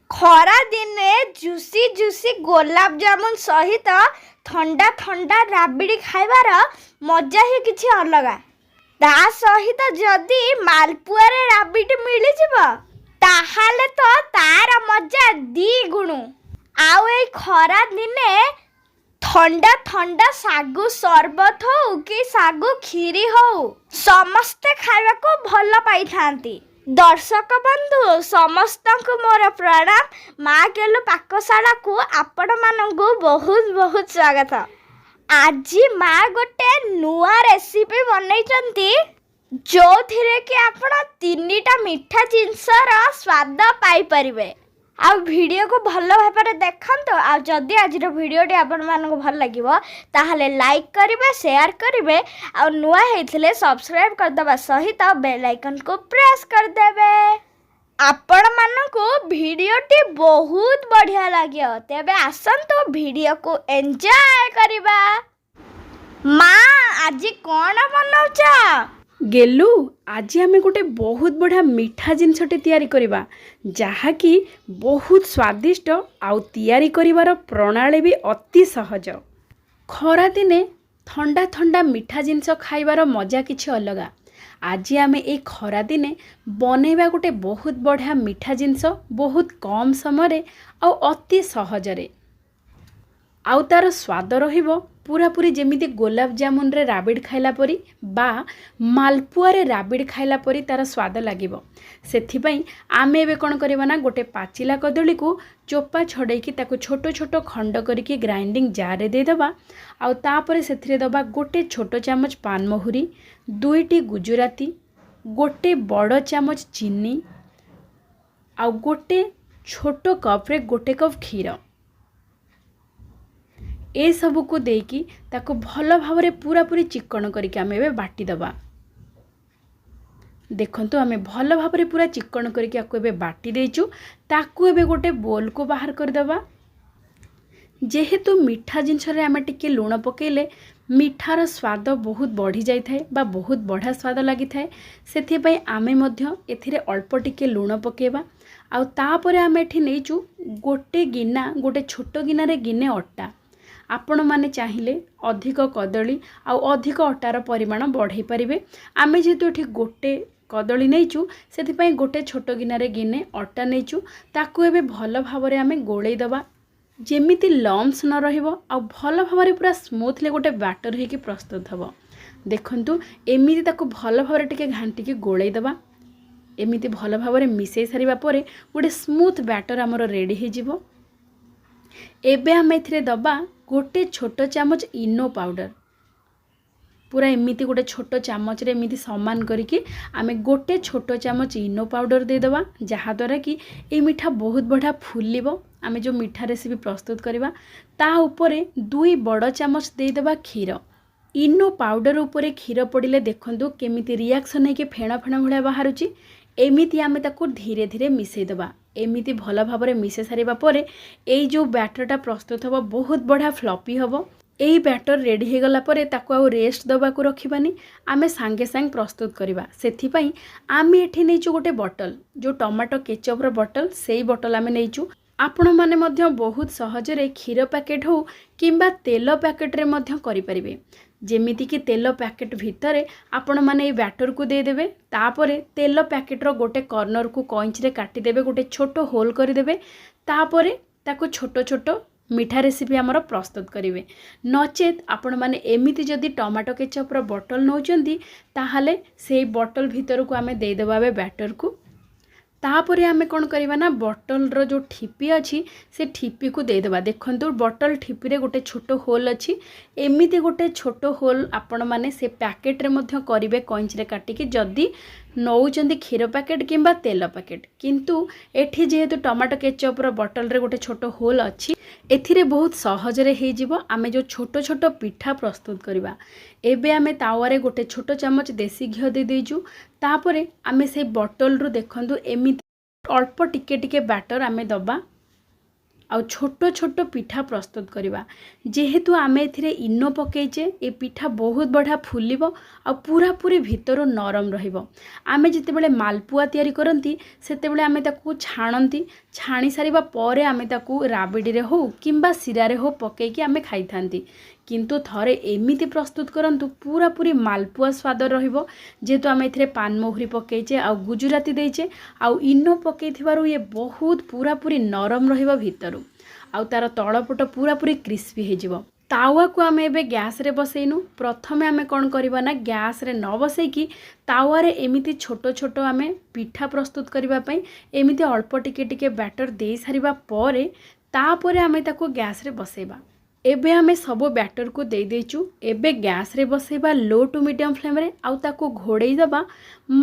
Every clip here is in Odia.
ଖରା ଦିନେ ଜୁସି ଜୁସି ଗୋଲାପଜାମୁନ ସହିତ ଥଣ୍ଡା ଥଣ୍ଡା ରାବିଡ଼ି ଖାଇବାର ମଜା ହିଁ କିଛି ଅଲଗା। ତା ସହିତ ଯଦି ମାଲପୁଆରେ ରାବିଡ଼ି ମିଳିଯିବ, ତାହେଲେ ତ ତାର ମଜା ଦ୍ୱିଗୁଣ। ଆଉ ଏଇ ଖରା ଦିନେ ଥଣ୍ଡା ଥଣ୍ଡା ଶାଗୁ ସରବତ ହଉ କି ଶାଗୁ କ୍ଷୀରି ହଉ, ସମସ୍ତେ ଖାଇବାକୁ ଭଲ ପାଇଥାନ୍ତି। ଦର୍ଶକ ବନ୍ଧୁ, ସମସ୍ତଙ୍କୁ ମୋର ପ୍ରଣାମ। ମା ଗେଲୁ ପାକଶାଳାକୁ ଆପଣମାନଙ୍କୁ ବହୁତ ବହୁତ ସ୍ୱାଗତ। ଆଜି ମା ଗୋଟେ ନୂଆ ରେସିପି ବନେଇଛନ୍ତି, ଯୋଉଥିରେ କି ଆପଣ ତିନିଟା ମିଠା ଜିନିଷର ସ୍ୱାଦ ପାଇପାରିବେ। ଆଉ ଭିଡ଼ିଓକୁ ଭଲ ଭାବରେ ଦେଖନ୍ତୁ। ଆଉ ଯଦି ଆଜିର ଭିଡ଼ିଓଟି ଆପଣମାନଙ୍କୁ ଭଲ ଲାଗିବ, ତାହେଲେ ଲାଇକ୍ କରିବେ, ସେୟାର କରିବେ ଆଉ ନୂଆ ହେଇଥିଲେ ସବସ୍କ୍ରାଇବ୍ କରିଦେବା ସହିତ ବେଲ୍ ଆଇକନ୍କୁ ପ୍ରେସ୍ କରିଦେବେ। ଆପଣମାନଙ୍କୁ ଭିଡ଼ିଓଟି ବହୁତ ବଢ଼ିଆ ଲାଗିବ। ତେବେ ଆସନ୍ତୁ, ଭିଡ଼ିଓକୁ ଏନ୍ଜୟ କରିବା। ମା, ଆଜି କ'ଣ ବନଉଛ? ଗେଲୁ, ଆଜି ଆମେ ଗୋଟେ ବହୁତ ବଢ଼ିଆ ମିଠା ଜିନିଷଟେ ତିଆରି କରିବା, ଯାହାକି ବହୁତ ସ୍ୱାଦିଷ୍ଟ ଆଉ ତିଆରି କରିବାର ପ୍ରଣାଳୀ ବି ଅତି ସହଜ। ଖରାଦିନେ ଥଣ୍ଡା ଥଣ୍ଡା ମିଠା ଜିନିଷ ଖାଇବାର ମଜା କିଛି ଅଲଗା। ଆଜି ଆମେ ଏଇ ଖରାଦିନେ ବନେଇବା ଗୋଟେ ବହୁତ ବଢ଼ିଆ ମିଠା ଜିନିଷ, ବହୁତ କମ୍ ସମୟରେ ଆଉ ଅତି ସହଜରେ। ଆଉ ତା'ର ସ୍ୱାଦ ରହିବ ପୁରାପୁରି ଯେମିତି ଗୋଲାପଜାମୁନରେ ରାବିଡ଼ି ଖାଇଲା ପରି ବା ମାଲପୁଆରେ ରାବିଡ଼ି ଖାଇଲା ପରି ତା'ର ସ୍ୱାଦ ଲାଗିବ। ସେଥିପାଇଁ ଆମେ ଏବେ କ'ଣ କରିବା ନା, ଗୋଟେ ପାଚିଲା କଦଳୀକୁ ଚୋପା ଛଡ଼େଇକି ତାକୁ ଛୋଟ ଛୋଟ ଖଣ୍ଡ କରିକି ଗ୍ରାଇଣ୍ଡିଙ୍ଗ ଜାର୍ରେ ଦେଇଦେବା। ଆଉ ତାପରେ ସେଥିରେ ଦେବା ଗୋଟେ ଛୋଟ ଚାମଚ ପାନମହୁରି, ଦୁଇଟି ଗୁଜୁରାତି, ଗୋଟେ ବଡ଼ ଚାମଚ ଚିନି ଆଉ ଗୋଟେ ଛୋଟ କପ୍ରେ ଗୋଟେ କପ୍ କ୍ଷୀର। ଏସବୁକୁ ଦେଇକି ତାକୁ ଭଲ ଭାବରେ ପୁରାପୁରି ଚିକ୍କଣ କରିକି ଆମେ ଏବେ ବାଟିଦେବା। ଦେଖନ୍ତୁ, ଆମେ ଭଲ ଭାବରେ ପୁରା ଚିକ୍କଣ କରିକି ଆକୁ ଏବେ ବାଟି ଦେଇଛୁ। ତାକୁ ଏବେ ଗୋଟେ ବୋଲ୍କୁ ବାହାର କରିଦେବା। ଯେହେତୁ ମିଠା ଜିନିଷରେ ଆମେ ଟିକେ ଲୁଣ ପକାଇଲେ ମିଠାର ସ୍ୱାଦ ବହୁତ ବଢ଼ିଯାଇଥାଏ ବା ବହୁତ ବଢ଼ିଆ ସ୍ୱାଦ ଲାଗିଥାଏ, ସେଥିପାଇଁ ଆମେ ମଧ୍ୟ ଏଥିରେ ଅଳ୍ପ ଟିକେ ଲୁଣ ପକାଇବା। ଆଉ ତାପରେ ଆମେ ଏଠି ନେଇଛୁ ଗୋଟେ ଗିନା, ଗୋଟେ ଛୋଟ ଗିନାରେ ଗିନେ ଅଟା। ଆପଣମାନେ ଚାହିଁଲେ ଅଧିକ କଦଳୀ ଆଉ ଅଧିକ ଅଟାର ପରିମାଣ ବଢ଼େଇ ପାରିବେ। ଆମେ ଯେହେତୁ ଏଠି ଗୋଟେ କଦଳୀ ନେଇଛୁ, ସେଥିପାଇଁ ଗୋଟେ ଛୋଟ ଗିନାରେ ଗିନେ ଅଟା ନେଇଛୁ। ତାକୁ ଏବେ ଭଲ ଭାବରେ ଆମେ ଗୋଳେଇ ଦେବା, ଯେମିତି ଲମ୍ସ ନ ରହିବ ଆଉ ଭଲ ଭାବରେ ପୁରା ସ୍ମୁଥଲି ଗୋଟେ ବ୍ୟାଟର୍ ହେଇକି ପ୍ରସ୍ତୁତ ହେବ। ଦେଖନ୍ତୁ, ଏମିତି ତାକୁ ଭଲ ଭାବରେ ଟିକେ ଘାଣ୍ଟିକି ଗୋଳେଇ ଦେବା। ଏମିତି ଭଲ ଭାବରେ ମିଶାଇ ସାରିବା ପରେ ଗୋଟେ ସ୍ମୁଥ୍ ବ୍ୟାଟର୍ ଆମର ରେଡ଼ି ହେଇଯିବ। ଏବେ ଆମେ ଏଥିରେ ଦେବା ଗୋଟେ ଛୋଟ ଚାମଚ ଇନୋ ପାଉଡ଼ର। ପୁରା ଏମିତି ଗୋଟେ ଛୋଟ ଚାମଚରେ ଏମିତି ସମାନ କରିକି ଆମେ ଗୋଟେ ଛୋଟ ଚାମଚ ଇନୋ ପାଉଡ଼ର ଦେଇଦେବା, ଯାହାଦ୍ୱାରା କି ଏଇ ମିଠା ବହୁତ ବଢ଼ିଆ ଫୁଲିବ, ଆମେ ଯେଉଁ ମିଠା ରେସିପି ପ୍ରସ୍ତୁତ କରିବା। ତା ଉପରେ 2 ବଡ଼ ଚାମଚ ଦେଇଦେବା କ୍ଷୀର। ଇନୋ ପାଉଡ଼ର ଉପରେ କ୍ଷୀର ପଡ଼ିଲେ ଦେଖନ୍ତୁ କେମିତି ରିଆକ୍ସନ୍ ହେଇକି ଫେଣ ଫେଣ ଭଳିଆ ବାହାରୁଛି। ଏମିତି ଆମେ ତାକୁ ଧୀରେ ଧୀରେ ମିଶାଇ ଦେବା। ଏମିତି ଭଲ ଭାବରେ ମିଶାଇ ସାରିବା ପରେ ଏଇ ଯେଉଁ ବ୍ୟାଟରଟା ପ୍ରସ୍ତୁତ ହେବ, ବହୁତ ବଢ଼ିଆ ଫ୍ଲପି ହେବ। ଏଇ ବ୍ୟାଟର ରେଡ଼ି ହେଇଗଲା ପରେ ତାକୁ ଆଉ ରେଷ୍ଟ ଦେବାକୁ ରଖିବାନି, ଆମେ ସାଙ୍ଗେ ସାଙ୍ଗେ ପ୍ରସ୍ତୁତ କରିବା। ସେଥିପାଇଁ ଆମେ ଏଠି ନେଇଛୁ ଗୋଟେ ବଟଲ୍, ଯେଉଁ ଟମାଟୋ କେଚପ୍ର ବଟଲ୍, ସେଇ ବଟଲ୍ ଆମେ ନେଇଛୁ। ଆପଣମାନେ ମଧ୍ୟ ବହୁତ ସହଜରେ କ୍ଷୀର ପ୍ୟାକେଟ୍ ହେଉ କିମ୍ବା ତେଲ ପ୍ୟାକେଟ୍ରେ ମଧ୍ୟ କରିପାରିବେ। ଯେମିତିକି ତେଲ ପ୍ୟାକେଟ୍ ଭିତରେ ଆପଣମାନେ ଏଇ ବ୍ୟାଟରକୁ ଦେଇଦେବେ। ତାପରେ ତେଲ ପ୍ୟାକେଟ୍ର ଗୋଟେ କର୍ଣ୍ଣରକୁ କଇଁଚିରେ କାଟିଦେବେ, ଗୋଟେ ଛୋଟ ହୋଲ୍ କରିଦେବେ। ତାପରେ ତାକୁ ଛୋଟ ଛୋଟ ମିଠା ରେସିପି ଆମର ପ୍ରସ୍ତୁତ କରିବେ। ନଚେତ୍ ଆପଣମାନେ ଏମିତି ଯଦି ଟମାଟୋ କେଚପ୍ର ବଟଲ୍ ନେଉଛନ୍ତି, ତାହେଲେ ସେଇ ବଟଲ୍ ଭିତରକୁ ଆମେ ଦେଇଦେବା ଏବେ ବ୍ୟାଟରକୁ। ତାପରେ ଆମେ କ'ଣ କରିବା ନା, ବଟଲ୍ର ଯେଉଁ ଠିପି ଅଛି, ସେ ଠିପିକୁ ଦେଇଦେବା। ଦେଖନ୍ତୁ, ବଟଲ୍ ଠିପିରେ ଗୋଟେ ଛୋଟ ହୋଲ୍ ଅଛି। ଏମିତି ଗୋଟେ ଛୋଟ ହୋଲ୍ ଆପଣମାନେ ସେ ପ୍ୟାକେଟ୍ରେ ମଧ୍ୟ କରିବେ କଇଁଚିରେ କାଟିକି, ଯଦି ନେଉଛନ୍ତି କ୍ଷୀର ପ୍ୟାକେଟ୍ କିମ୍ବା ତେଲ ପ୍ୟାକେଟ୍। କିନ୍ତୁ ଏଠି ଯେହେତୁ ଟମାଟୋ କେଚପ୍ର ବଟଲ୍ରେ ଗୋଟେ ଛୋଟ ହୋଲ୍ ଅଛି, ଏଥିରେ ବହୁତ ସହଜରେ ହେଇଯିବ। ଆମେ ଯେଉଁ ଛୋଟ ଛୋଟ ପିଠା ପ୍ରସ୍ତୁତ କରିବା, ଏବେ ଆମେ ତାୱାରେ ଗୋଟେ ଛୋଟ ଚାମଚ ଦେଶୀ ଘିଅ ଦେଇଦେଇଛୁ। ତାପରେ ଆମେ ସେଇ ବଟଲ୍ରୁ ଦେଖନ୍ତୁ, ଏମିତି ଅଳ୍ପ ଟିକେ ଟିକେ ବ୍ୟାଟର୍ ଆମେ ଦେବା। ଆଉ ଛୋଟ ଛୋଟ ପିଠା ପ୍ରସ୍ତୁତ କରିବା। ଯେହେତୁ ଆମେ ଏଥିରେ ଇନୋ ପକାଇଛେ, ଏ ପିଠା ବହୁତ ବଢ଼ିଆ ଫୁଲିବ ଆଉ ପୁରାପୁରି ଭିତରୁ ନରମ ରହିବ। ଆମେ ଯେତେବେଳେ ମାଲପୁଆ ତିଆରି କରନ୍ତି, ସେତେବେଳେ ଆମେ ତାକୁ ଛାଣନ୍ତି। ଛାଣି ସାରିବା ପରେ ଆମେ ତାକୁ ରାବିଡ଼ିରେ ହଉ କିମ୍ବା ଶିରାରେ ହଉ ପକାଇକି ଆମେ ଖାଇଥାନ୍ତି। କିନ୍ତୁ ଥରେ ଏମିତି ପ୍ରସ୍ତୁତ କରନ୍ତୁ, ପୁରାପୁରି ମାଲପୁଆ ସ୍ୱାଦ ରହିବ। ଯେହେତୁ ଆମେ ଏଥିରେ ପାନମହୁରି ପକାଇଛେ ଆଉ ଗୁଜୁରାତି ଦେଇଛେ ଆଉ ଇନୋ ପକାଇଥିବାରୁ ଇଏ ବହୁତ ପୁରାପୁରି ନରମ ରହିବ ଭିତରୁ ଆଉ ତା'ର ତଳପଟ ପୁରାପୁରି କ୍ରିସ୍ପି ହେଇଯିବ। ତାୱାକୁ ଆମେ ଏବେ ଗ୍ୟାସ୍ରେ ବସେଇନୁ। ପ୍ରଥମେ ଆମେ କ'ଣ କରିବା ନା, ଗ୍ୟାସ୍ରେ ନ ବସେଇକି ତାୱାରେ ଏମିତି ଛୋଟ ଛୋଟ ଆମେ ପିଠା ପ୍ରସ୍ତୁତ କରିବା ପାଇଁ ଏମିତି ଅଳ୍ପ ଟିକେ ଟିକେ ବ୍ୟାଟର୍ ଦେଇସାରିବା ପରେ ତାପରେ ଆମେ ତାକୁ ଗ୍ୟାସ୍ରେ ବସେଇବା। ଏବେ ଆମେ ସବୁ ବ୍ୟାଟର୍କୁ ଦେଇଦେଇଛୁ। ଏବେ ଗ୍ୟାସ୍ରେ ବସେଇବା ଲୋ ଟୁ ମିଡ଼ିୟମ୍ ଫ୍ଲେମ୍ରେ ଆଉ ତାକୁ ଘୋଡ଼େଇ ଦେବା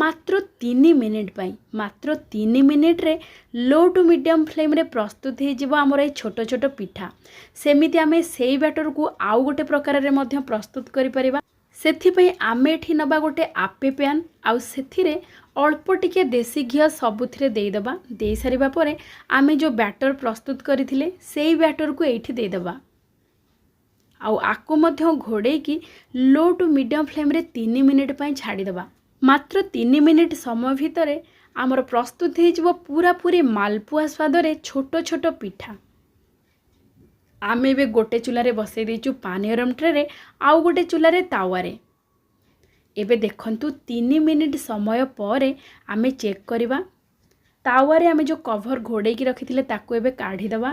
ମାତ୍ର 3 ମିନିଟ୍ ପାଇଁ। ମାତ୍ର 3 ମିନିଟ୍ରେ ଲୋ ଟୁ ମିଡ଼ିୟମ୍ ଫ୍ଲେମ୍ରେ ପ୍ରସ୍ତୁତ ହେଇଯିବ ଆମର ଏଇ ଛୋଟ ଛୋଟ ପିଠା। ସେମିତି ଆମେ ସେଇ ବ୍ୟାଟର୍କୁ ଆଉ ଗୋଟେ ପ୍ରକାରରେ ମଧ୍ୟ ପ୍ରସ୍ତୁତ କରିପାରିବା। ସେଥିପାଇଁ ଆମେ ଏଠି ନେବା ଗୋଟେ ଆପେ ପ୍ୟାନ୍ ଆଉ ସେଥିରେ ଅଳ୍ପ ଟିକେ ଦେଶୀ ଘିଅ ସବୁଥିରେ ଦେଇଦେବା। ଦେଇସାରିବା ପରେ ଆମେ ଯେଉଁ ବ୍ୟାଟର୍ ପ୍ରସ୍ତୁତ କରିଥିଲେ, ସେଇ ବ୍ୟାଟର୍କୁ ଏଇଠି ଦେଇଦେବା ଆଉ ଆକୁ ମଧ୍ୟ ଘୋଡ଼େଇକି ଲୋ ଟୁ ମିଡ଼ିୟମ୍ ଫ୍ଲେମ୍ରେ 3 ମିନିଟ୍ ପାଇଁ ଛାଡ଼ିଦେବା। ମାତ୍ର 3 ମିନିଟ୍ ସମୟ ଭିତରେ ଆମର ପ୍ରସ୍ତୁତ ହେଇଯିବ ପୁରାପୁରି ମାଲପୁଆ ସ୍ୱାଦରେ ଛୋଟ ଛୋଟ ପିଠା। ଆମେ ଏବେ ଗୋଟେ ଚୁଲାରେ ବସେଇ ଦେଇଛୁ ପାନିୟରମ୍ ଟ୍ରେରେ ଆଉ ଗୋଟେ ଚୁଲାରେ ତାୱାରେ। ଏବେ ଦେଖନ୍ତୁ, 3 ମିନିଟ୍ ସମୟ ପରେ ଆମେ ଚେକ୍ କରିବା। ତାୱାରେ ଆମେ ଯେଉଁ କଭର୍ ଘୋଡ଼େଇକି ରଖିଥିଲେ, ତାକୁ ଏବେ କାଢ଼ିଦେବା।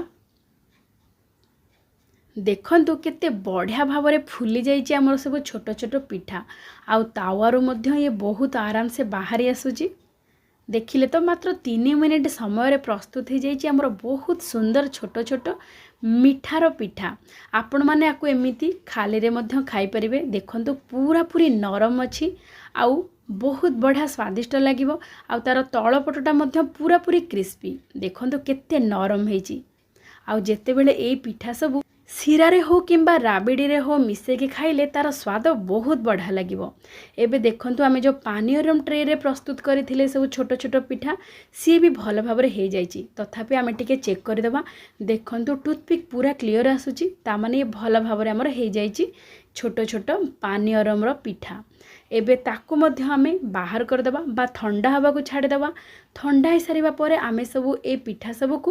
ଦେଖନ୍ତୁ, କେତେ ବଢ଼ିଆ ଭାବରେ ଫୁଲି ଯାଇଛି ଆମର ସବୁ ଛୋଟ ଛୋଟ ପିଠା ଆଉ ତାୱାରୁ ମଧ୍ୟ ଇଏ ବହୁତ ଆରାମସେ ବାହାରି ଆସୁଛି। ଦେଖିଲେ ତ, ମାତ୍ର 3 ମିନିଟ୍ ସମୟରେ ପ୍ରସ୍ତୁତ ହେଇଯାଇଛି ଆମର ବହୁତ ସୁନ୍ଦର ଛୋଟ ଛୋଟ ମିଠାର ପିଠା। ଆପଣମାନେ ଆକୁ ଏମିତି ଖାଲିରେ ମଧ୍ୟ ଖାଇପାରିବେ। ଦେଖନ୍ତୁ, ପୁରାପୁରି ନରମ ଅଛି ଆଉ ବହୁତ ବଢ଼ିଆ ସ୍ୱାଦିଷ୍ଟ ଲାଗିବ ଆଉ ତା'ର ତଳ ପଟଟା ମଧ୍ୟ ପୁରାପୁରି କ୍ରିସ୍ପି। ଦେଖନ୍ତୁ, କେତେ ନରମ ହେଇଛି। ଆଉ ଯେତେବେଳେ ଏଇ ପିଠା ସବୁ ଶିରାରେ ହଉ କିମ୍ବା ରାବିଡ଼ିରେ ହଉ ମିଶେଇକି ଖାଇଲେ, ତା'ର ସ୍ୱାଦ ବହୁତ ବଢ଼ିଆ ଲାଗିବ। ଏବେ ଦେଖନ୍ତୁ, ଆମେ ଯେଉଁ ପାନିୟରମ୍ ଟ୍ରେରେ ପ୍ରସ୍ତୁତ କରିଥିଲେ ସବୁ ଛୋଟ ଛୋଟ ପିଠା, ସିଏ ବି ଭଲ ଭାବରେ ହେଇଯାଇଛି। ତଥାପି ଆମେ ଟିକେ ଚେକ୍ କରିଦେବା। ଦେଖନ୍ତୁ, ଟୁଥପିକ୍ ପୁରା କ୍ଲିଅର୍ ଆସୁଛି, ତାମାନେ ଇଏ ଭଲ ଭାବରେ ଆମର ହେଇଯାଇଛି ଛୋଟ ଛୋଟ ପାନିୟରମ୍ର ପିଠା। ଏବେ ତାକୁ ମଧ୍ୟ ଆମେ ବାହାର କରିଦେବା ବା ଥଣ୍ଡା ହେବାକୁ ଛାଡ଼ିଦେବା। ଥଣ୍ଡା ହେଇସାରିବା ପରେ ଆମେ ସବୁ ଏଇ ପିଠା ସବୁକୁ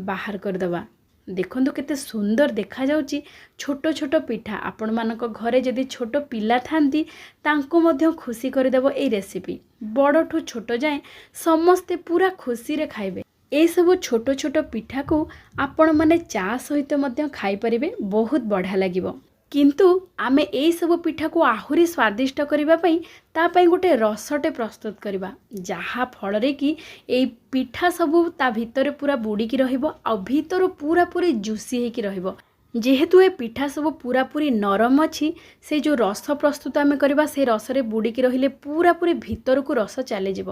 ବାହାର କରିଦେବା। ଦେଖନ୍ତୁ, କେତେ ସୁନ୍ଦର ଦେଖାଯାଉଛି ଛୋଟ ଛୋଟ ପିଠା। ଆପଣମାନଙ୍କ ଘରେ ଯଦି ଛୋଟ ପିଲା ଥାନ୍ତି, ତାଙ୍କୁ ମଧ୍ୟ ଖୁସି କରିଦେବ ଏଇ ରେସିପି। ବଡ଼ଠୁ ଛୋଟ ଯାଏଁ ସମସ୍ତେ ପୁରା ଖୁସିରେ ଖାଇବେ। ଏସବୁ ଛୋଟ ଛୋଟ ପିଠାକୁ ଆପଣମାନେ ଚା ସହିତ ମଧ୍ୟ ଖାଇପାରିବେ, ବହୁତ ବଢ଼ିଆ ଲାଗିବ। କିନ୍ତୁ ଆମେ ଏଇସବୁ ପିଠାକୁ ଆହୁରି ସ୍ୱାଦିଷ୍ଟ କରିବା ପାଇଁ ତା ପାଇଁ ଗୋଟେ ରସଟେ ପ୍ରସ୍ତୁତ କରିବା, ଯାହା ଫଳରେ କି ଏଇ ପିଠା ସବୁ ତା ଭିତରେ ପୁରା ବୁଡ଼ିକି ରହିବ ଆଉ ଭିତରୁ ପୁରାପୁରି ଜୁସି ହେଇକି ରହିବ। ଯେହେତୁ ଏ ପିଠା ସବୁ ପୁରାପୁରି ନରମ ଅଛି, ସେ ଯେଉଁ ରସ ପ୍ରସ୍ତୁତ ଆମେ କରିବା, ସେ ରସରେ ବୁଡ଼ିକି ରହିଲେ ପୁରାପୁରି ଭିତରକୁ ରସ ଚାଲିଯିବ।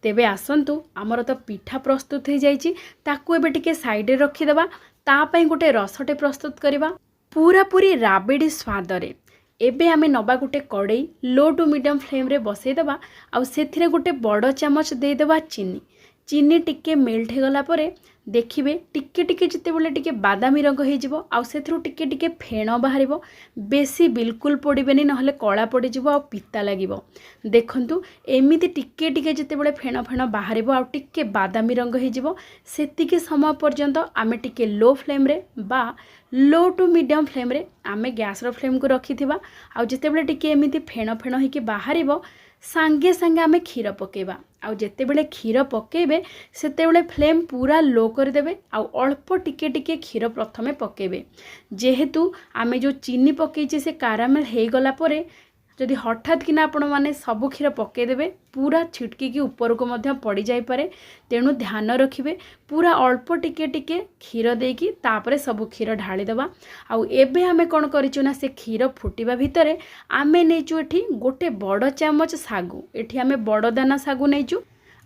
ତେବେ ଆସନ୍ତୁ, ଆମର ତ ପିଠା ପ୍ରସ୍ତୁତ ହେଇଯାଇଛି, ତାକୁ ଏବେ ଟିକେ ସାଇଡ଼ରେ ରଖିଦେବା। ତା ପାଇଁ ଗୋଟେ ରସଟେ ପ୍ରସ୍ତୁତ କରିବା ପୁରାପୁରି ରାବିଡ଼ି ସ୍ୱାଦରେ। ଏବେ ଆମେ ନେବା ଗୋଟେ କଡ଼େଇ, ଲୋ ଟୁ ମିଡ଼ିୟମ୍ ଫ୍ଲେମ୍ରେ ବସେଇଦେବା ଆଉ ସେଥିରେ ଗୋଟେ ବଡ଼ ଚାମଚ ଦେଇଦେବା ଚିନି। ଚିନି ଟିକେ ମେଲ୍ଟ ହେଇଗଲା ପରେ ଦେଖିବେ, ଟିକେ ଟିକେ ଯେତେବେଳେ ଟିକେ ବାଦାମୀ ରଙ୍ଗ ହେଇଯିବ ଆଉ ସେଥିରୁ ଟିକେ ଟିକେ ଫେଣ ବାହାରିବ। ବେଶୀ ବିଲକୁଲ ପୋଡ଼ିବେନି, ନହେଲେ କଳା ପଡ଼ିଯିବ ଆଉ ପିତା ଲାଗିବ। ଦେଖନ୍ତୁ, ଏମିତି ଟିକେ ଟିକେ ଯେତେବେଳେ ଫେଣ ଫେଣ ବାହାରିବ ଆଉ ଟିକେ ବାଦାମୀ ରଙ୍ଗ ହେଇଯିବ, ସେତିକି ସମୟ ପର୍ଯ୍ୟନ୍ତ ଆମେ ଟିକେ ଲୋ ଫ୍ଲେମ୍ରେ ବା ଲୋ ଟୁ ମିଡ଼ିୟମ୍ ଫ୍ଲେମ୍ରେ ଆମେ ଗ୍ୟାସ୍ର ଫ୍ଲେମ୍କୁ ରଖିଥିବା। ଆଉ ଯେତେବେଳେ ଟିକେ ଏମିତି ଫେଣ ଫେଣ ହେଇକି ବାହାରିବ, ସାଙ୍ଗେ ସାଙ୍ଗେ ଆମେ କ୍ଷୀର ପକାଇବା। ଆଉ ଯେତେବେଳେ କ୍ଷୀର ପକାଇବେ, ସେତେବେଳେ ଫ୍ଲେମ୍ ପୁରା ଲୋ କରିଦେବେ ଆଉ ଅଳ୍ପ ଟିକେ ଟିକେ କ୍ଷୀର ପ୍ରଥମେ ପକାଇବେ। ଯେହେତୁ ଆମେ ଯେଉଁ ଚିନି ପକାଇଛେ, ସେ କାରାମେଲ୍ ହେଇଗଲା ପରେ ଯଦି ହଠାତ୍ କିନା ଆପଣମାନେ ସବୁ କ୍ଷୀର ପକାଇଦେବେ, ପୁରା ଛିଟକିକି ଉପରକୁ ମଧ୍ୟ ପଡ଼ିଯାଇପାରେ। ତେଣୁ ଧ୍ୟାନ ରଖିବେ, ପୁରା ଅଳ୍ପ ଟିକେ ଟିକେ କ୍ଷୀର ଦେଇକି ତାପରେ ସବୁ କ୍ଷୀର ଢାଳିଦେବା। ଆଉ ଏବେ ଆମେ କ'ଣ କରିଛୁ ନା, ସେ କ୍ଷୀର ଫୁଟିବା ଭିତରେ ଆମେ ନେଇଛୁ ଏଠି ଗୋଟେ ବଡ଼ ଚାମଚ ଶାଗୁ। ଏଠି ଆମେ ବଡ଼ ଦାନା ଶାଗୁ ନେଇଛୁ।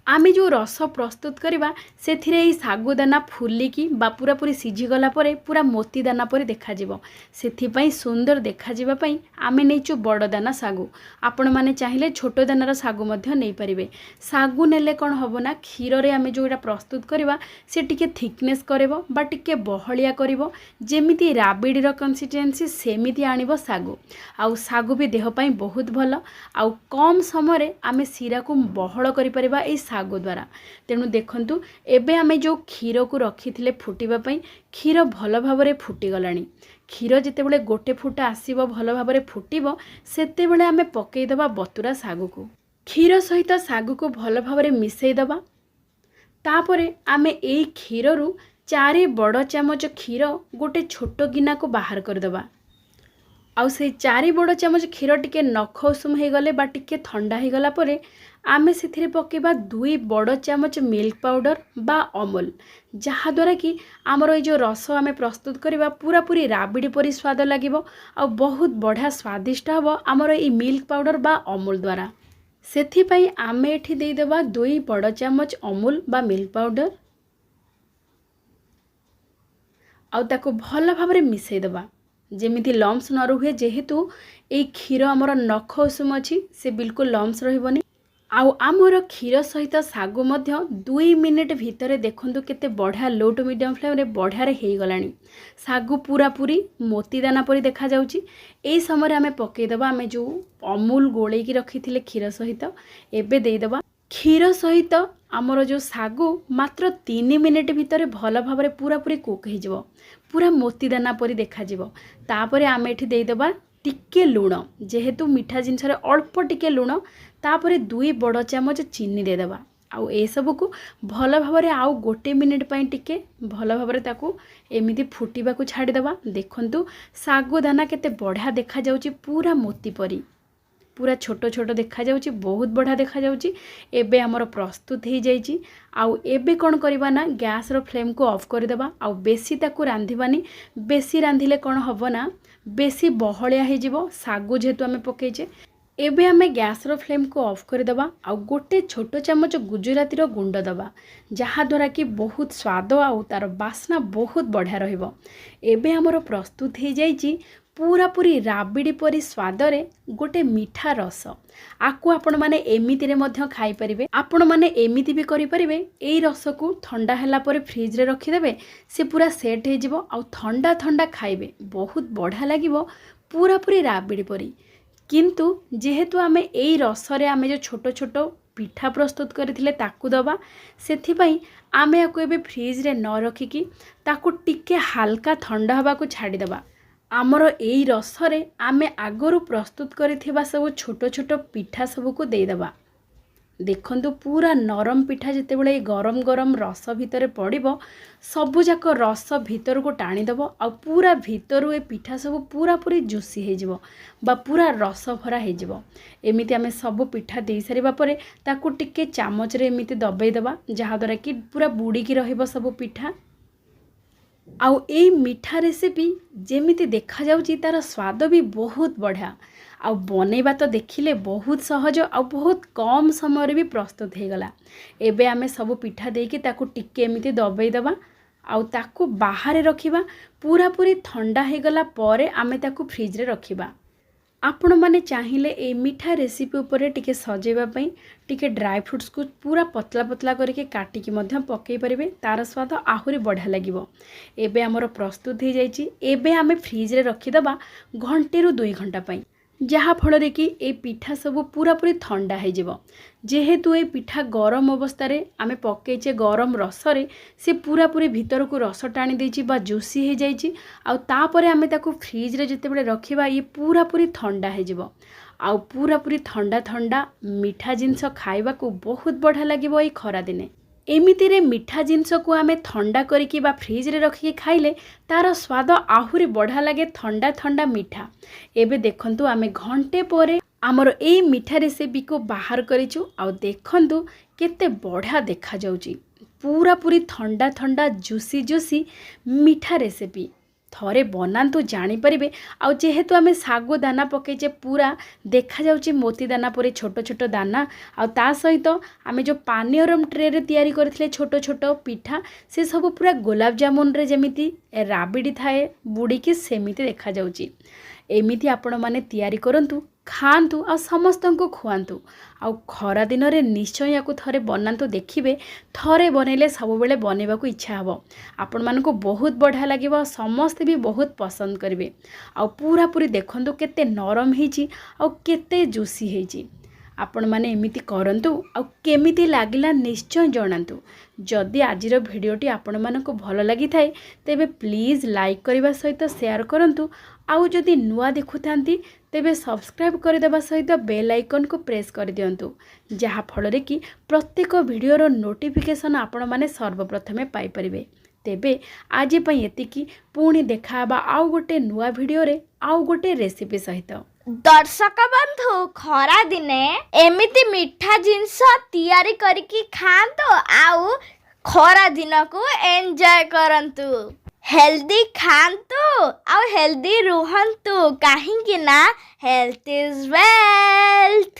ଆମେ ଯେଉଁ ରସ ପ୍ରସ୍ତୁତ କରିବା, ସେଥିରେ ଏଇ ଶାଗୁଦାନା ଫୁଲିକି ବା ପୁରାପୁରି ସିଝିଗଲା ପରେ ପୁରା ମୋତି ଦାନା ପରି ଦେଖାଯିବ। ସେଥିପାଇଁ ସୁନ୍ଦର ଦେଖାଯିବା ପାଇଁ ଆମେ ନେଇଛୁ ବଡ଼ ଦାନା ଶାଗୁ। ଆପଣମାନେ ଚାହିଁଲେ ଛୋଟ ଦାନାର ଶାଗୁ ମଧ୍ୟ ନେଇପାରିବେ। ଶାଗୁ ନେଲେ କ'ଣ ହେବ ନା, କ୍ଷୀରରେ ଆମେ ଯେଉଁଟା ପ୍ରସ୍ତୁତ କରିବା ସେ ଟିକେ ଥିକନେସ୍ କରିବ ବା ଟିକେ ବହଳିଆ କରିବ। ଯେମିତି ରାବିଡ଼ିର କନସିଷ୍ଟେନ୍ସି ସେମିତି ଆଣିବ ଶାଗୁ। ଆଉ ଶାଗୁ ବି ଦେହ ପାଇଁ ବହୁତ ଭଲ। ଆଉ କମ୍ ସମୟରେ ଆମେ ଶିରାକୁ ବହଳ କରିପାରିବା ଏଇ ଶାଗୁ ଦ୍ୱାରା। ତେଣୁ ଦେଖନ୍ତୁ, ଏବେ ଆମେ ଯେଉଁ କ୍ଷୀରକୁ ରଖିଥିଲେ ଫୁଟିବା ପାଇଁ, କ୍ଷୀର ଭଲ ଭାବରେ ଫୁଟିଗଲାଣି। କ୍ଷୀର ଯେତେବେଳେ ଗୋଟେ ଫୁଟା ଆସିବ, ଭଲ ଭାବରେ ଫୁଟିବ, ସେତେବେଳେ ଆମେ ପକାଇଦେବା ବତୁରା ଶାଗୁକୁ। କ୍ଷୀର ସହିତ ଶାଗୁକୁ ଭଲ ଭାବରେ ମିଶାଇଦେବା। ତାପରେ ଆମେ ଏଇ କ୍ଷୀରରୁ 4 ବଡ଼ ଚାମଚ କ୍ଷୀର ଗୋଟେ ଛୋଟ ଗିନାକୁ ବାହାର କରିଦେବା। ଆଉ ସେଇ 4 ବଡ଼ ଚାମଚ କ୍ଷୀର ଟିକେ ନଖ ଉଷୁମ ହେଇଗଲେ ବା ଟିକେ ଥଣ୍ଡା ହେଇଗଲା ପରେ ଆମେ ସେଥିରେ ପକାଇବା 2 ବଡ଼ ଚାମଚ ମିଲ୍କ ପାଉଡ଼ର ବା ଅମୁଲ, ଯାହାଦ୍ୱାରା କି ଆମର ଏଇ ଯେଉଁ ରସ ଆମେ ପ୍ରସ୍ତୁତ କରିବା ପୁରାପୁରି ରାବିଡ଼ି ପରି ସ୍ୱାଦ ଲାଗିବ ଆଉ ବହୁତ ବଢ଼ିଆ ସ୍ୱାଦିଷ୍ଟ ହେବ ଆମର ଏଇ ମିଲ୍କ ପାଉଡ଼ର ବା ଅମୁଲ ଦ୍ୱାରା। ସେଥିପାଇଁ ଆମେ ଏଠି ଦେଇଦେବା 2 ବଡ଼ ଚାମଚ ଅମୁଲ ବା ମିଲ୍କ ପାଉଡ଼ର ଆଉ ତାକୁ ଭଲ ଭାବରେ ମିଶାଇଦେବା, ଯେମିତି ଲମ୍ସ ନ ରୁହେ। ଯେହେତୁ ଏଇ କ୍ଷୀର ଆମର ନଖ ଉଷୁମ ଅଛି, ସେ ବିଲକୁଲ ଲମ୍ସ ରହିବନି। ଆଉ ଆମର କ୍ଷୀର ସହିତ ଶାଗୁ ମଧ୍ୟ 2 ମିନିଟ୍ ଭିତରେ ଦେଖନ୍ତୁ କେତେ ବଢ଼ିଆ ଲୋ ଟୁ ମିଡ଼ିୟମ୍ ଫ୍ଲେମ୍ରେ ବଢ଼ିଆରେ ହେଇଗଲାଣି। ଶାଗୁ ପୁରାପୁରି ମୋତି ଦାନା ପରି ଦେଖାଯାଉଛି। ଏଇ ସମୟରେ ଆମେ ପକାଇଦେବା ଆମେ ଯେଉଁ ଅମୁଲ ଗୋଳେଇକି ରଖିଥିଲେ କ୍ଷୀର ସହିତ, ଏବେ ଦେଇଦେବା। କ୍ଷୀର ସହିତ ଆମର ଯେଉଁ ଶାଗୁ ମାତ୍ର 3 ମିନିଟ୍ ଭିତରେ ଭଲ ଭାବରେ ପୁରାପୁରି କୁକ୍ ହେଇଯିବ, ପୁରା ମୋତି ଦାନା ପରି ଦେଖାଯିବ। ତାପରେ ଆମେ ଏଠି ଦେଇଦେବା ଟିକେ ଲୁଣ, ଯେହେତୁ ମିଠା ଜିନିଷରେ ଅଳ୍ପ ଟିକେ ଲୁଣ। ତାପରେ 2 ବଡ଼ ଚାମଚ ଚିନି ଦେଇଦେବା। ଆଉ ଏସବୁକୁ ଭଲ ଭାବରେ ଆଉ ଗୋଟେ ମିନିଟ୍ ପାଇଁ ଟିକେ ଭଲ ଭାବରେ ତାକୁ ଏମିତି ଫୁଟିବାକୁ ଛାଡ଼ିଦେବା। ଦେଖନ୍ତୁ, ଶାଗୁ ଦାନା କେତେ ବଢ଼ିଆ ଦେଖାଯାଉଛି, ପୁରା ମୋତି ପରି, ପୁରା ଛୋଟ ଛୋଟ ଦେଖାଯାଉଛି, ବହୁତ ବଢ଼ିଆ ଦେଖାଯାଉଛି। ଏବେ ଆମର ପ୍ରସ୍ତୁତ ହେଇଯାଇଛି। ଆଉ ଏବେ କ'ଣ କରିବା ନା, ଗ୍ୟାସ୍ର ଫ୍ଲେମ୍କୁ ଅଫ୍ କରିଦେବା। ଆଉ ବେଶୀ ତାକୁ ରାନ୍ଧିବାନି। ବେଶୀ ରାନ୍ଧିଲେ କ'ଣ ହେବ ନା, ବେଶୀ ବହଳିଆ ହେଇଯିବ, ଶାଗୁ ଯେହେତୁ ଆମେ ପକାଇଛେ। ଏବେ ଆମେ ଗ୍ୟାସ୍ର ଫ୍ଲେମ୍କୁ ଅଫ୍ କରିଦେବା ଆଉ ଗୋଟେ ଛୋଟ ଚାମଚ ଗୁଜୁରାତିର ଗୁଣ୍ଡ ଦେବା, ଯାହାଦ୍ୱାରା କି ବହୁତ ସ୍ୱାଦ ଆଉ ତା'ର ବାସ୍ନା ବହୁତ ବଢ଼ିଆ ରହିବ। ଏବେ ଆମର ପ୍ରସ୍ତୁତ ହେଇଯାଇଛି ପୁରାପୁରି ରାବିଡ଼ି ପରି ସ୍ୱାଦରେ ଗୋଟେ ମିଠା ରସ। ଆକୁ ଆପଣମାନେ ଏମିତିରେ ମଧ୍ୟ ଖାଇପାରିବେ। ଆପଣମାନେ ଏମିତି ବି କରିପାରିବେ, ଏଇ ରସକୁ ଥଣ୍ଡା ହେଲା ପରେ ଫ୍ରିଜରେ ରଖିଦେବେ, ସେ ପୁରା ସେଟ୍ ହେଇଯିବ ଆଉ ଥଣ୍ଡା ଥଣ୍ଡା ଖାଇବେ, ବହୁତ ବଢ଼ିଆ ଲାଗିବ, ପୁରାପୁରି ରାବିଡ଼ି ପରି। କିନ୍ତୁ ଯେହେତୁ ଆମେ ଏଇ ରସରେ ଆମେ ଯେଉଁ ଛୋଟ ଛୋଟ ପିଠା ପ୍ରସ୍ତୁତ କରିଥିଲେ ତାକୁ ଦେବା, ସେଥିପାଇଁ ଆମେ ୟାକୁ ଏବେ ଫ୍ରିଜରେ ନ ରଖିକି ତାକୁ ଟିକେ ହାଲକା ଥଣ୍ଡା ହେବାକୁ ଛାଡ଼ିଦେବା। ଆମର ଏଇ ରସରେ ଆମେ ଆଗରୁ ପ୍ରସ୍ତୁତ କରିଥିବା ସବୁ ଛୋଟ ଛୋଟ ପିଠା ସବୁକୁ ଦେଇଦେବା। ଦେଖନ୍ତୁ, ପୁରା ନରମ ପିଠା ଯେତେବେଳେ ଏଇ ଗରମ ଗରମ ରସ ଭିତରେ ପଡ଼ିବ, ସବୁଯାକ ରସ ଭିତରକୁ ଟାଣିଦେବ ଆଉ ପୁରା ଭିତରୁ ଏ ପିଠା ସବୁ ପୁରାପୁରି ଜୁସି ହେଇଯିବ ବା ପୁରା ରସ ଭରା ହେଇଯିବ। ଏମିତି ଆମେ ସବୁ ପିଠା ଦେଇସାରିବା ପରେ ତାକୁ ଟିକେ ଚାମଚରେ ଏମିତି ଦବେଇ ଦେବା, ଯାହାଦ୍ୱାରା କି ପୁରା ବୁଡ଼ିକି ରହିବ ସବୁ ପିଠା। ଆଉ ଏଇ ମିଠା ରେସିପି ଯେମିତି ଦେଖାଯାଉଛି, ତା'ର ସ୍ୱାଦ ବି ବହୁତ ବଢ଼ିଆ। ଆଉ ବନେଇବା ତ ଦେଖିଲେ ବହୁତ ସହଜ ଆଉ ବହୁତ କମ୍ ସମୟରେ ବି ପ୍ରସ୍ତୁତ ହେଇଗଲା। ଏବେ ଆମେ ସବୁ ପିଠା ଦେଇକି ତାକୁ ଟିକେ ଏମିତି ଦବେଇ ଦେବା ଆଉ ତାକୁ ବାହାରେ ରଖିବା। ପୁରାପୁରି ଥଣ୍ଡା ହେଇଗଲା ପରେ ଆମେ ତାକୁ ଫ୍ରିଜରେ ରଖିବା। ଆପଣମାନେ ଚାହିଁଲେ ଏଇ ମିଠା ରେସିପି ଉପରେ ଟିକେ ସଜେଇବା ପାଇଁ ଟିକେ ଡ୍ରାଏ ଫ୍ରୁଟ୍ସକୁ ପୁରା ପତଳା ପତଳା କରିକି କାଟିକି ମଧ୍ୟ ପକାଇ ପାରିବେ, ତା'ର ସ୍ୱାଦ ଆହୁରି ବଢ଼ିଆ ଲାଗିବ। ଏବେ ଆମର ପ୍ରସ୍ତୁତ ହେଇଯାଇଛି। ଏବେ ଆମେ ଫ୍ରିଜରେ ରଖିଦେବା ଘଣ୍ଟେରୁ 2 ଘଣ୍ଟା ପାଇଁ, ଯାହାଫଳରେ କି ଏଇ ପିଠା ସବୁ ପୁରାପୁରି ଥଣ୍ଡା ହେଇଯିବ। ଯେହେତୁ ଏ ପିଠା ଗରମ ଅବସ୍ଥାରେ ଆମେ ପକେଇଛେ ଗରମ ରସରେ, ସେ ପୁରାପୁରି ଭିତରକୁ ରସ ଟାଣି ଦେଇଛି ବା ଜୁସି ହେଇଯାଇଛି। ଆଉ ତାପରେ ଆମେ ତାକୁ ଫ୍ରିଜରେ ଯେତେବେଳେ ରଖିବା, ଇଏ ପୁରାପୁରି ଥଣ୍ଡା ହେଇଯିବ। ଆଉ ପୁରାପୁରି ଥଣ୍ଡା ଥଣ୍ଡା ମିଠା ଜିନିଷ ଖାଇବାକୁ ବହୁତ ବଢ଼ିଆ ଲାଗିବ ଏଇ ଖରାଦିନେ। ଏମିତିରେ ମିଠା ଜିନିଷକୁ ଆମେ ଥଣ୍ଡା କରିକି ବା ଫ୍ରିଜରେ ରଖିକି ଖାଇଲେ ତା'ର ସ୍ୱାଦ ଆହୁରି ବଢ଼ିଆ ଲାଗେ, ଥଣ୍ଡା ଥଣ୍ଡା ମିଠା। ଏବେ ଦେଖନ୍ତୁ, ଆମେ ଘଣ୍ଟେ ପରେ ଆମର ଏଇ ମିଠା ରେସିପିକୁ ବାହାର କରିଛୁ ଆଉ ଦେଖନ୍ତୁ କେତେ ବଢ଼ିଆ ଦେଖାଯାଉଛି, ପୁରାପୁରି ଥଣ୍ଡା ଥଣ୍ଡା ଜୁସି ଜୁସି ମିଠା ରେସିପି। ଥରେ ବନାନ୍ତୁ, ଜାଣିପାରିବେ। ଆଉ ଯେହେତୁ ଆମେ ଶାଗୁ ଦାନା ପକେଇଛେ, ପୁରା ଦେଖାଯାଉଛି ମୋତି ଦାନା ପରି ଛୋଟ ଛୋଟ ଦାନା। ଆଉ ତା ସହିତ ଆମେ ଯେଉଁ ପାନିୟରମ୍ ଟ୍ରେରେ ତିଆରି କରିଥିଲେ ଛୋଟ ଛୋଟ ପିଠା, ସେସବୁ ପୁରା ଗୋଲାପଜାମୁନରେ ଯେମିତି ରାବିଡ଼ି ଥାଏ ବୁଡ଼ିକି, ସେମିତି ଦେଖାଯାଉଛି। ଏମିତି ଆପଣମାନେ ତିଆରି କରନ୍ତୁ, ଖାଆନ୍ତୁ ଆଉ ସମସ୍ତଙ୍କୁ ଖୁଆନ୍ତୁ। ଆଉ ଖରା ଦିନରେ ନିଶ୍ଚୟ ୟାକୁ ଥରେ ବନାନ୍ତୁ, ଦେଖିବେ ଥରେ ବନେଇଲେ ସବୁବେଳେ ବନେଇବାକୁ ଇଚ୍ଛା ହେବ। ଆପଣମାନଙ୍କୁ ବହୁତ ବଢ଼ିଆ ଲାଗିବ ଆଉ ସମସ୍ତେ ବି ବହୁତ ପସନ୍ଦ କରିବେ। ଆଉ ପୁରାପୁରି ଦେଖନ୍ତୁ କେତେ ନରମ ହେଇଛି ଆଉ କେତେ ଜୁସି ହେଇଛି। ଆପଣମାନେ ଏମିତି କରନ୍ତୁ ଆଉ କେମିତି ଲାଗିଲା ନିଶ୍ଚୟ ଜଣାନ୍ତୁ। ଯଦି ଆଜିର ଭିଡ଼ିଓଟି ଆପଣମାନଙ୍କୁ ଭଲ ଲାଗିଥାଏ, ତେବେ ପ୍ଲିଜ୍ ଲାଇକ୍ କରିବା ସହିତ ସେୟାର କରନ୍ତୁ। ଆଉ ଯଦି ନୂଆ ଦେଖୁଥାନ୍ତି, ତେବେ ସବସ୍କ୍ରାଇବ୍ କରିଦେବା ସହିତ ବେଲ୍ ଆଇକନ୍କୁ ପ୍ରେସ୍ କରିଦିଅନ୍ତୁ, ଯାହାଫଳରେ କି ପ୍ରତ୍ୟେକ ଭିଡ଼ିଓର ନୋଟିଫିକେସନ୍ ଆପଣମାନେ ସର୍ବପ୍ରଥମେ ପାଇପାରିବେ। ତେବେ ଆଜି ପାଇଁ ଏତିକି। ପୁଣି ଦେଖାହେବା ଆଉ ଗୋଟେ ନୂଆ ଭିଡ଼ିଓରେ ଆଉ ଗୋଟେ ରେସିପି ସହିତ। ଦର୍ଶକ ବନ୍ଧୁ, ଖରା ଦିନେ ଏମିତି ମିଠା ଜିନିଷ ତିଆରି କରିକି ଖାଆନ୍ତୁ ଆଉ ଖରା ଦିନକୁ ଏନ୍ଜୟ କରନ୍ତୁ। ହେଲ୍ଦି ଖାଆନ୍ତୁ ଆଉ ହେଲ୍ଦି ରୁହନ୍ତୁ, କାହିଁକି ନା ହେଲ୍ଥ is wealth.